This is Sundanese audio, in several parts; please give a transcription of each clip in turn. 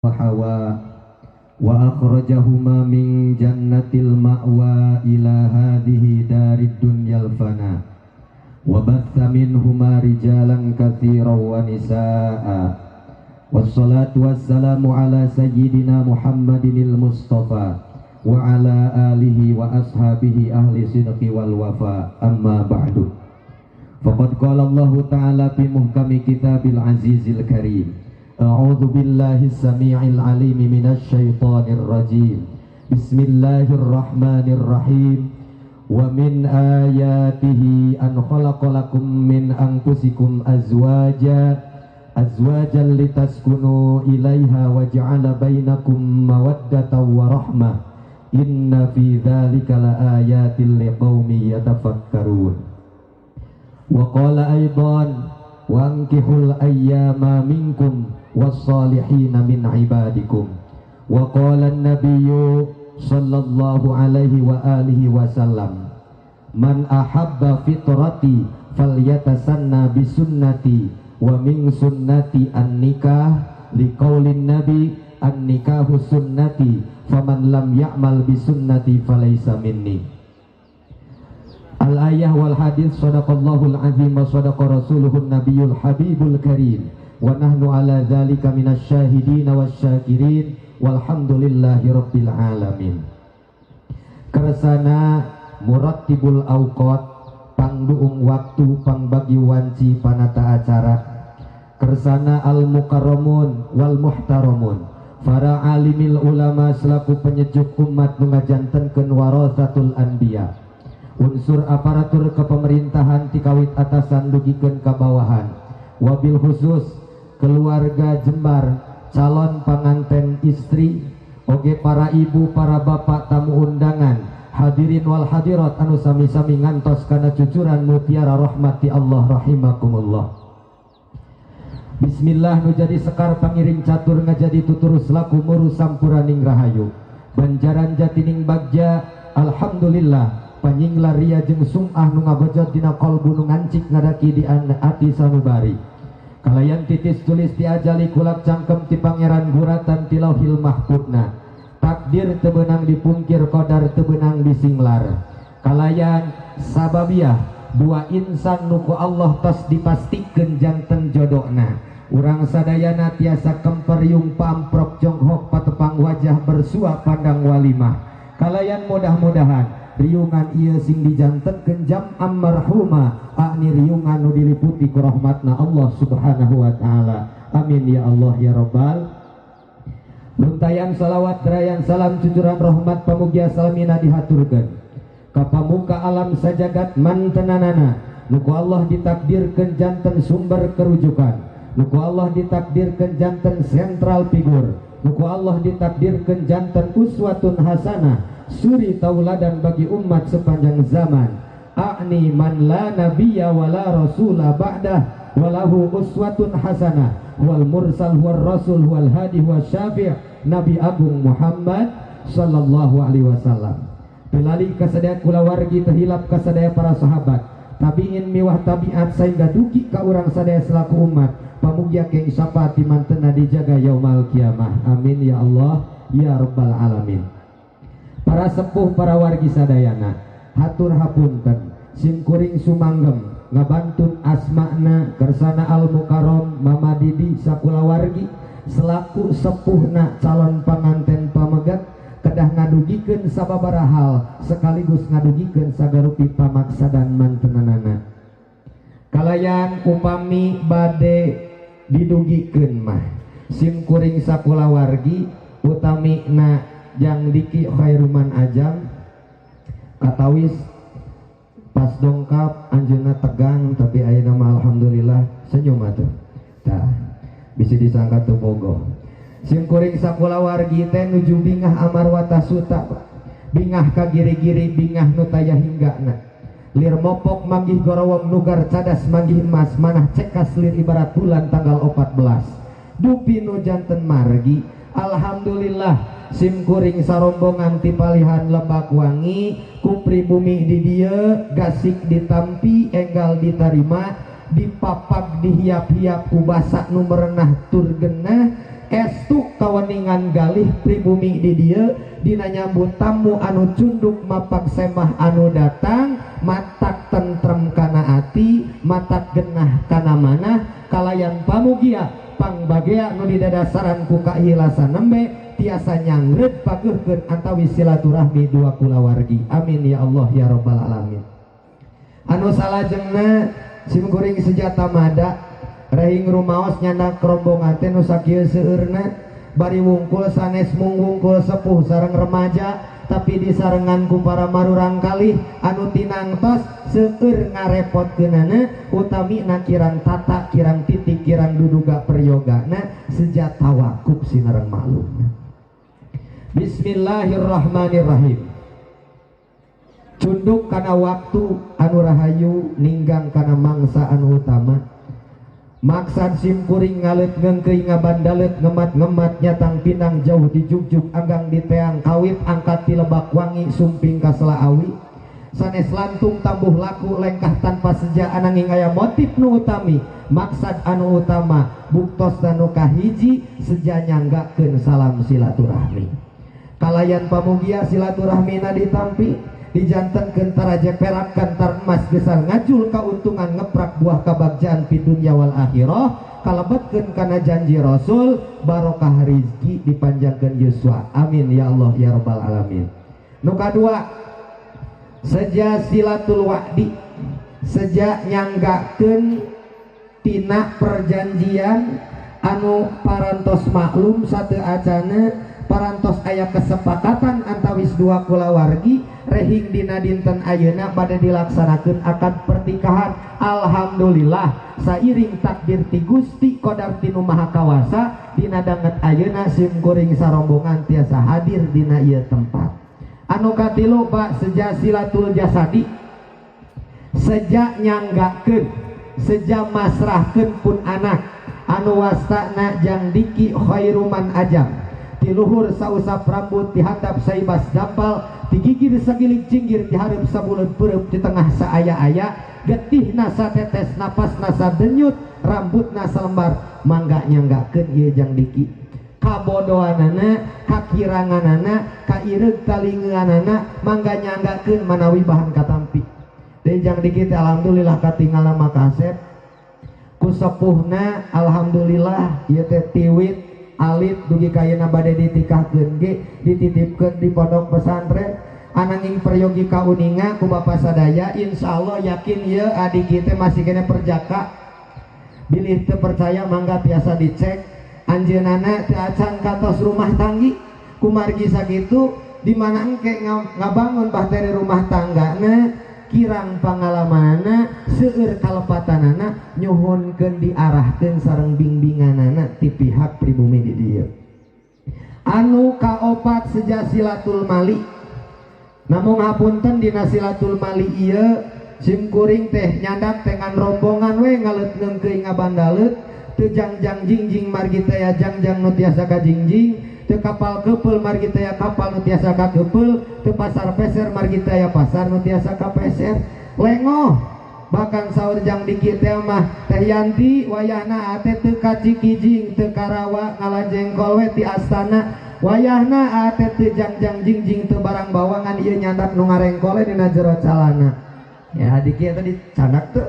وحواء وأخرجهما من جنة المأوى إلى هذه دار الدنيا الفناء وبث منهما رجالا كثيرا ونساء والصلاة والسلام على سيدنا محمد المصطفى وعلى آله وأصحابه أهل الصدق والوفاء. أما بعد، فقد قال الله تعالى في محكم كتابه العزيز الكريم: أعوذ بالله السميع العليم من الشيطان الرجيم، بسم الله الرحمن الرحيم، ومن آياته أن خلق لكم من أنفسكم أزواجا أزواجا لتسكنوا إليها وجعل بينكم مودة ورحمة إن في ذلك لآيات لقوم يتفكرون. وقال أيضا: وأنكحوا الأيامى منكم والصالحين من عبادكم. وقال النبي صلى الله عليه وآله وسلم: من أحب عترتي فليتسنى بسنتي ومن سنتي النكاح، لقول النبي: النكاح سنتي فمن لم يعمل بسنتي فليس مني. الآية والحديث. صدق الله العظيم وصدق رسوله النبي الحبيب الكريم ونحن على ذلك من الشاهدين والشاكرين والحمد لله رب العالمين. Kersana مرتب الأوقات, pangduung waktu, pangbagi wanci, panata acara, kersana المكرمون والمحترمون, para alimil ulama selaku penyejuk umat nu ngajantenkeun ورثة الأنبياء, unsur aparatur kepemerintahan tikawit atasan dugikeun ka bawahan, wabil khusus keluarga Jembar, calon panganten istri, oge para ibu, para bapak, tamu undangan, hadirin wal hadirat anu sami-sami ngantos kana cucuran mutiara rahmati Allah, رحمكم الله. Bismillah nu jadi sekar pangiring catur ngajadi tutur selaku muru sampuraning rahayu Banjaran Jatining Bagja. Alhamdulillah, panyinglar ria jeung sum'ah nu ngagojot dina kolbu nu ngancik ngadaki di ati sanubari kalayan titis tulis ti ajali kulak cangkem ti Pangeran guratan ti Lauhil Mahfudna. Takdir teu beunang dipungkir, qadar teu beunang disinglar, kalayan sababiah dua insan nu ku Allah tos dipastikan janten jodohna. Urang sadayana tiasa kemperyung pamprok jonghok patepang wajah bersua pandang walimah, kalayan mudah-mudahan riungan ieu sing dijantenkeun جمعا مرحوما, akni riungan nu diliputi ku rahmatna Allah Subhanahu wa taala. Amin ya Allah ya rabbal. Runtayan salawat, derayan salam, cucuran rahmat pamugia salmina dihaturkeun ka pamuka alam sajagat mantenanana nu ku Allah ditakdirkeun janten sumber kerujukan, nu ku Allah ditakdirkeun janten sentral figur, nu ku Allah ditakdirkeun janten أسوة حسنة, suri tauladan bagi umat sepanjang zaman, akni من لا نبي ولا رسول بعده وله أسوة حسنة، هو المرسل، هو الرسول، هو الهادي، هو الشافع, Nabi Agung Muhammad صلى الله عليه وسلم. Teu lali kasadaya kulawargi, teu hilap kasadaya para sahabat, tabiin miwah tabiat, sehingga dugi ka urang sadaya selaku umat. Pamugia keng syafaat mantena dijaga yaumal kiamah. Amin ya Allah ya rabbal alamin. Para sepuh, para wargi sadayana, hatur hapunten, simkuring sumanggem ngabantun asma'na kersana al mukarom Mama Didi sakulawargi selaku sepuhna calon panganten pamegat kedah ngadugikeun sababaraha hal sekaligus ngadugikeun sagarupi pamaksadan mantenanana. Kalayan upami bade didugikeun mah, simkuring sakulawargi utamina jang Diki Khairuman Ajam katawis pas dongkap anjeunna tegang, tapi ayeuna mah alhamdulillah senyum atuh. Tah, bisa disangka teu bogoh. Simkuring sakulawargi teh nuju bingah amarwata suta, bingah ka giri-giri, bingah nu taya hinggana, lir mopok manggih gorowong, nugar cadas manggih emas, manah cekas lir ibarat bulan tanggal 14. Dupi nu janten margi, alhamdulillah simkuring sarombongan ti palihan Lebak Wangi ku pribumi di dieu gasik ditampi, enggal ditarima, dipapag, dihiap-hiap ku basa nu merenah tur genah. Estu kaweningan galih pribumi di dieu dina nyambut tamu anu cunduk mapak semah anu datang matak tentrem kana ati, matak genah kana manah kalayan pamugia pangbagea nu didadasaran ku kaihlasan nembe tiasa nyangreud pageuhkeun antawis silaturahmi dua kulawargi. Amin ya Allah ya rabbal alamin. Anu salajengna sim kuring senjata mada rehing rumaos nyandak rombongan teh nu sakieu seueurna bari wungkul sanes mung wungkul sepuh sareng remaja tapi disarengan ku para marurang kalih anu tinangtos seueur ngarepotkeunana utamina kirang tata kirang titik kirang duduga peryogana seja tawakub sinareng maklum. Bismillahirrahmanirrahim. Cunduk kana waktu anu rahayu ninggang kana mangsa anu utama. Maksad simkuring ngalet ngengkeuy ngabandalet ngemat-ngemat nyatang pinang jauh dijugjug anggang diteang kawit angkat ti Lebak Wangi sumping ka Selaawi sanes lantung tambuh laku lengkah tanpa seja ananging aya motif nu utami maksad anu utama buktos nu kahiji seja nyanggakeun salam silaturahmi kalayan pamugia silaturahmina ditampi dijantenkeun taraje perak kantar emas gesan ngajul kauntungan ngeprak buah kabagjaan di dunya wal akhirah kalebetkeun kana janji Rasul barokah rizki dipanjangkeun yuswa. Amin ya Allah ya rabbal alamin. Nu kadua seja silatul wa'di seja nyanggakeun tina perjanjian anu parantos maklum satu acana parantos aya kesepakatan antawis dua kulawargi rehing dina dinten ayeuna bade dilaksanakeun akad pernikahan. Alhamdulillah sairing takdir ti Gusti Qadar tinu Maha Kawasa dina danget ayeuna sim kuring sarombongan tiasa hadir dina ieu tempat. Anu katilu Pak seja silatul jasadi seja nyanggakeun seja masrahkeun pun anak anu wastana jang Diki Khairuman Ajam ti luhur sausap rambut dihandap saibas dampal digigir sagilig cinggir dihareup sabuleut peureub di tengah saaya-aya getihna satetes napasna sadenyut rambutna salembar mangga nyanggakeun ieu jang Diki kabodohanana kakiranganana kaireug talingeunana mangga nyanggakeun manawi bahan katampi. Deui jang Diki teh alhamdulillah katinggalan makasep ku sepuhna alhamdulillah ieu teh tiwit alit dugi kayeuna bade ditikahkeun ge dititipkeun di pondok pesantren ananging peryogi kauninga ku bapa sadaya insyaallah yakin ieu adik kieu masih kene perjaka bilih teu percaya mangga tiasa dicek anjeunana teu acan katos rumah tanggi kumargi sakitu di mana engke ngabangun bahteri rumah tanggana kirang pangalamanana seueur kalepatanana nyuhunkeun diarahkeun sareng bimbinganana ti pihak pribumi di dieu. Anu kaopat seja silatul mali namung hapunten dina silatul mali ieu sim kuring teh nyandak dengan rombongan we ngaleut ngeungkeuy ngabandaleut teu jangjang jingjing margi teh jangjang nu tiasa kajingjing teu kapal kepeul margi teh kapal nu tiasa kakepeul teu pasar peser margi teh pasar nu tiasa kapeser lengoh bahkan saur jang Diki teh mah Teh Yanti wayahna ate teu ka Cikijing teu Karawa ngalajengkol we ti astana wayahna ate teu jangjang jingjing teu barang bawangan ieu nyandak nu ngarengkol dina jero calana ya Diki eta dicandak teu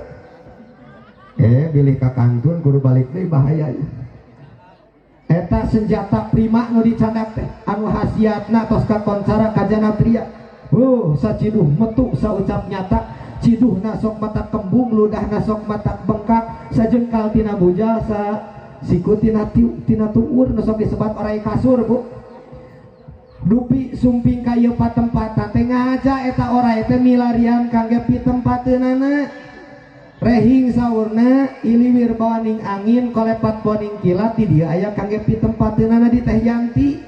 bilih ka kantun kudu balik deui bahaya eta senjata prima nu dicandak teh anu khasiatna tos kakoncara kajana tria saciduh metu saucap nyata ciduhna sok mata kembung ludahna sok mata bengkak sajengkal tina bujal sa siku tina tina tuur nu sok disebat orai kasur bu dupi sumping ka ieu patempatan teh ngaja eta orai teh milarian kangge pitempateunana rehing saurna iliwir bawaning angin kolepat boning kilat di dieu aya kangge pitempateunana di Teh Yanti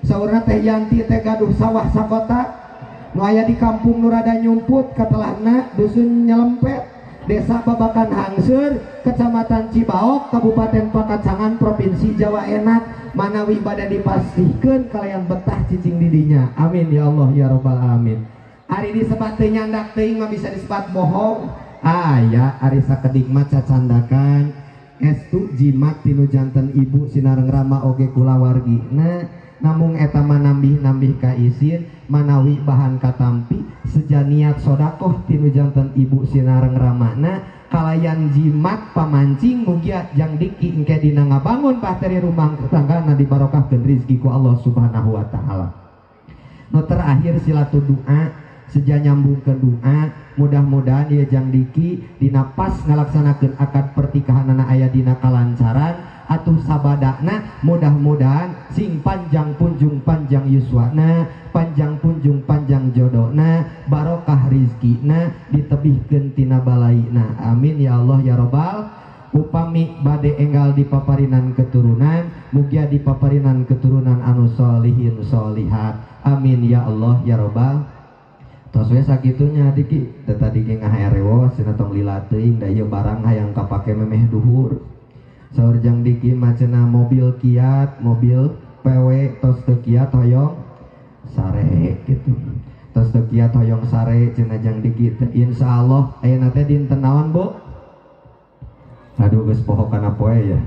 saurna Teh Yanti teh gaduh sawah sakota nu aya di kampung nu rada nyumput katelahna dusun Nyelempet desa Babakan Hangseur kecamatan Cibaok Kabupaten Pakacangan Provinsi Jawa Enak manawi bade dipastihkeun kalian betah cicing didinya. Amin ya Allah ya rabbal alamin. Ari disebat teu nyandak teuing mah bisa disebat bohong. Aya ari sakedik mah cacandakan Estu jimat tinu janten ibu sinareng rama oge kulawargi. Nah, namung eta mah nambih-nambih ka isin manawi bahan katampi seja niat sodakoh tinu janten ibu sinareng ramana kalayan jimat pamancing, mugia jang Diki engke dina ngabangun bahteri rumah tanggana dibarokahkeun rizki ku Allah Subhanahu wa taala. Nu terakhir silatu doa, seja nyambung ke doa, mudah-mudahan ya jang Diki dina pas ngalaksanakeun akad pernikahan aya dina kalancaran atuh sabadana, mudah-mudahan sing panjang punjung panjang yuswana, panjang punjung panjang jodona, barokah rizkina, ditebihkeun tina balaina, amin ya Allah ya robbal. Upami bade enggal dipaparinan keturunan, mugia dipaparinan keturunan anu solihin solihat, amin ya Allah ya robbal. Tos we sakitunya Diki. Teu tadi ge ngaharewos cenah, tong lila teuing da ieu barang hayang kapake memeh duhur. Saur jang Diki mah cenah mobil kiat, mobil PW tos teu kiat hoyong sare gitu. Tos teu kiat hoyong sare cenah jang Diki teh. Insyaallah ayeuna teh dinten naon, Bu? Aduh, geus poho kana poe ya.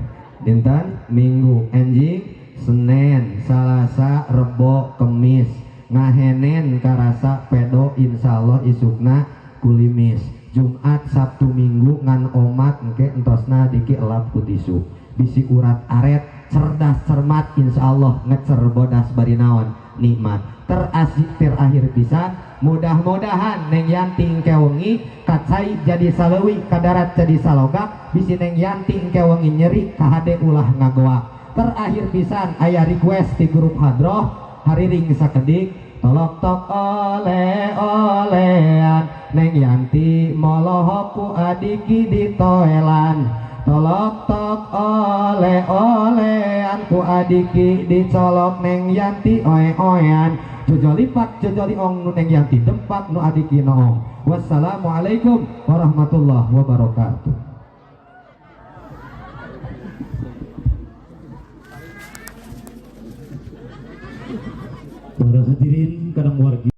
Dinten Minggu, enjing Senin, Salasa, Rebo, Kemis, ngahenen karasa pedo, insyaallah isukna kulimis. Jumat, Sabtu, Minggu ngan omat engke entosna Diki elap ku tisu, bisi urat aret. Cerdas cermat, insyaallah ngecer bodas bari naon nikmat. Terasik terakhir pisan, mudah-mudahan Neng Yanti engke wengi kacai jadi saleuwi, kadarat jadi salogak, bisi Neng Yanti engke wengi nyeri kahade ulah ngagoak. Terakhir pisan, aya request di grup hadroh hariring sakedik, tolok tok oleh olehan Neng Yanti molohok ku adiki di toelan, tolok tok oleh olehan ku adiki dicolok Neng Yanti oe oean, jojoli pak jojoli ong nu Neng Yanti dempak nu adiki noong. Wassalamualaikum warahmatullahi wabarakatuh. Para hadirin kadang wargi.